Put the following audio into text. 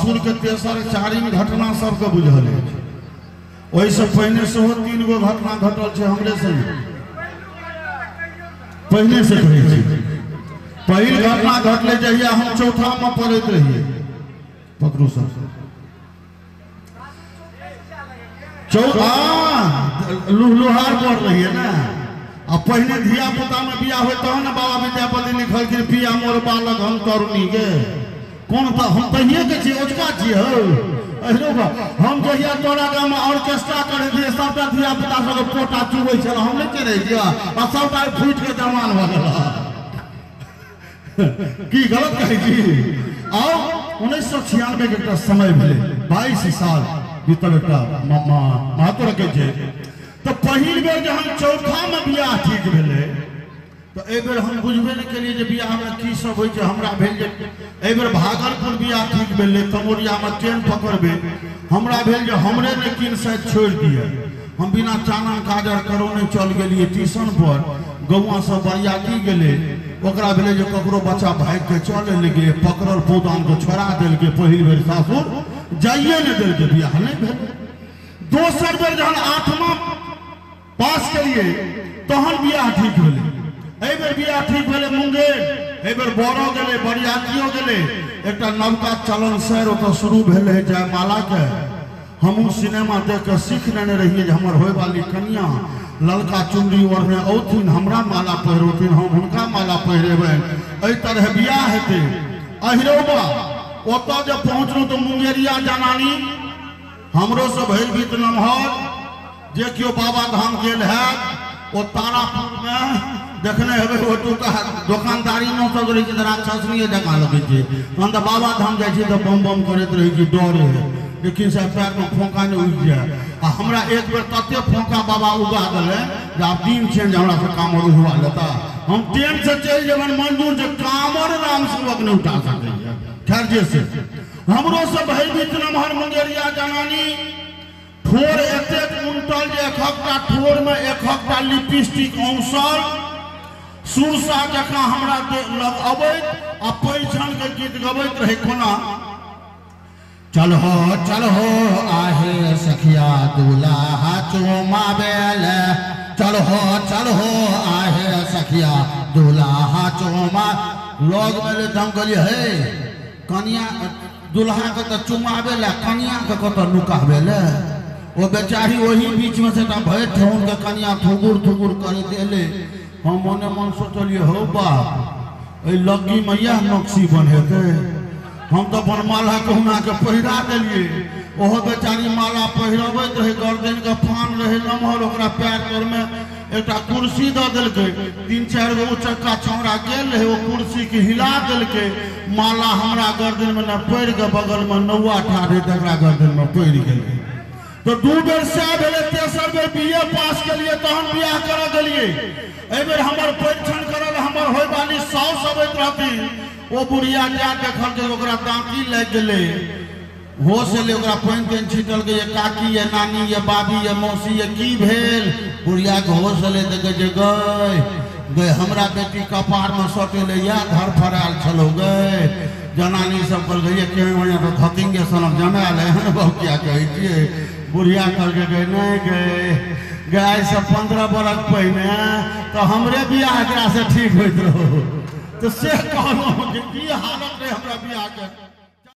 सासुर के तेसर चारिम घटना सबके बुझल अछि। ओहिसँ पहिने सेहो 3 गो घटना घटल छै हमरे संगे। पहिने से कहै छी, पहिल घटना घटलै जहिया हम चौथा में पढ़ैत रहियै। पकड़ू सर, चौथा लुहलुहार पढ़ रहियै ने। आ पहिने धिया पुता में बियाह होय तहन ने बाबा विद्यापति लिखलखिन पिया मोर बालक हम तरुणी के। कोन तऽ हम तहिए के छियै, ओझका छियै हौ। अहिरो बा, हम जहिया तोरा गाम में ऑर्केस्ट्रा करै छियै सबटा धिया पुता सबके पोटा चुबै छल, हम नहि चिन्है छियै, आ सबटा फूटि के जवान भऽ गेल। की गलत कहै छी? आउ 1996 के एकटा समय भेलै, 22 साल बीतल, एकटा महत्व रखै छै। तऽ पहिल बेर जहन चौथा में बियाह ठीक भेलै तऽ एहि बेर हम बुझबे नहि केलियै जे बियाहमे की सब होइ छै। हमरा भेल जे एहि बेर भागलपुर बियाह ठीक भेलै, तमोरियामे ट्रेन पकड़बै, हमरा भेल जे हमरे नहि किन शायद छोड़ि दिअ। हम बिना चानन काजर करौने चल गेलियै ट्यूशन पर। गौआ सब बरियाती गेलै, ओकरा भेलै जे ककरो बच्चा भागि के चल एलै, गेलै पकड़ल पौदान के छोड़ा देलकै। पहिल बेर सासुर जाइए नहि देलकै, बियाह नहि भेलै। दोसर बेर जहन 8वां पास केलियै तहन बियाह ठीक भेलै। एहि बेर बियाह ठीक भेलै मुंगेर, एहि बेर बड़ो गेलै, बरियातियो गेलै। एकटा नवका चलन सैर ओतऽ शुरू भेल रहै जयमाला के। हमहूँ सिनेमा देख कऽ सीख लेने रहियै जे हमर होयवाली कनिया ललका चुनरी ओढ़ने औथिन, हमरा माला पहिरौथिन, हम हुनका माला पहिरेबनि, एहि तरहे बियाह हेतै। अहिरौबा ओतऽ जे पहुँचलहुँ तऽ मुंगेरिया जनानी हमरो से भयभीत नमहर, जे केओ बाबा धाम गेल हैत ओ तारापुर में देखने हेबै, ओतुका दोकानदारी में सब रहै छै तऽ राक्षसनीय जकाँ लगै छै। तहन तऽ बाबा धाम जाइ छी तऽ बम बम करैत रहै छी, डर है लेकिन साहब पैर में फोंका नहि उगि जाय। आ हमरा एक बेर तते फोंका बाबा उगा देलै जे आब दिन छै जे हमरा से कामर उगवा लेता। हम ट्रेन से चलि जेबनि मंजूर, जे कामर राम सेवक नहि उठा सकैए। खैर जे से हमरो से भयभीत नमहर मुंगेरिया जनानी, ठोर एतेक उनटल जे एकहकटा ठोर में एकहकटा लिपस्टिक औंसल, सुरसा जकाँ हमरा लग अबैत आ पैछन के गीत गबैत रहै। कोना चल हो आहे सखिया दूल्हा चुमाबेल, चल हो आहे सखिया दूल्हा चुमा। लग में हम कहलियै हे कनिया दूल्हा के तऽ चुमाबे ला, कनिया के कतऽ नुकाबे ले। ओ बेचारी ओही बीच में से भरि ठेहुन के कनिया थुगुर थुगुर करैत एलै। हम मने मन सोचलियै हौ बाप, एहि लग्गी में इएह नक्शी बनेतै। हम तऽ अपन माला कहुना के पहिरा देलियै। ओहो बेचारी माला पहिरबैत रहै, गर्दन के फान रहै नमहर, ओकरा पैर तर में एकटा कुर्सी दऽ देलकै। 3-4 गो उचक्का छौड़ा गेल रहै, ओ कुर्सी के हिला देलकै। माला हमरा गर्दन में न पड़ि के बगल में नौआ ठाढ़ रहै तकरा गर्दन में पड़ि गेलै। तो 2 बेर सएह भेलै। तेसर बेर BA पास केलियै तहन बियाह करऽ गेलियै। एहि बेर हमर परीक्षण करल हमर होयवाली साउस अबैत रहथिन। ओ बुढ़िया जा देखलकै ओकरा दाँती लागि गेलै, होश एलै, ओकरा पानि तानि छीटलकै, ये काकी ये नानी ये बाबी ये मौसी ये की भेल। बुढ़िया के होश एलै तऽ कहै छै गै गै हमरा बेटी कपार में सटेलै, इएह धरफड़ायल छलौ गै। जनानी सब कहलकै ये केहन बढ़िआँ तऽ धतिंगे सनक जमायल एहन बहु किया कहै छियै। बुढ़िया कहलकै गै नहि गै गै आइसँ 15 बरख पहिने तऽ हमरे बियाह एकरासँ ठीक होइत रहौ। तऽ से कहलहुँ जे की हालत रहै हमरा बियाहके।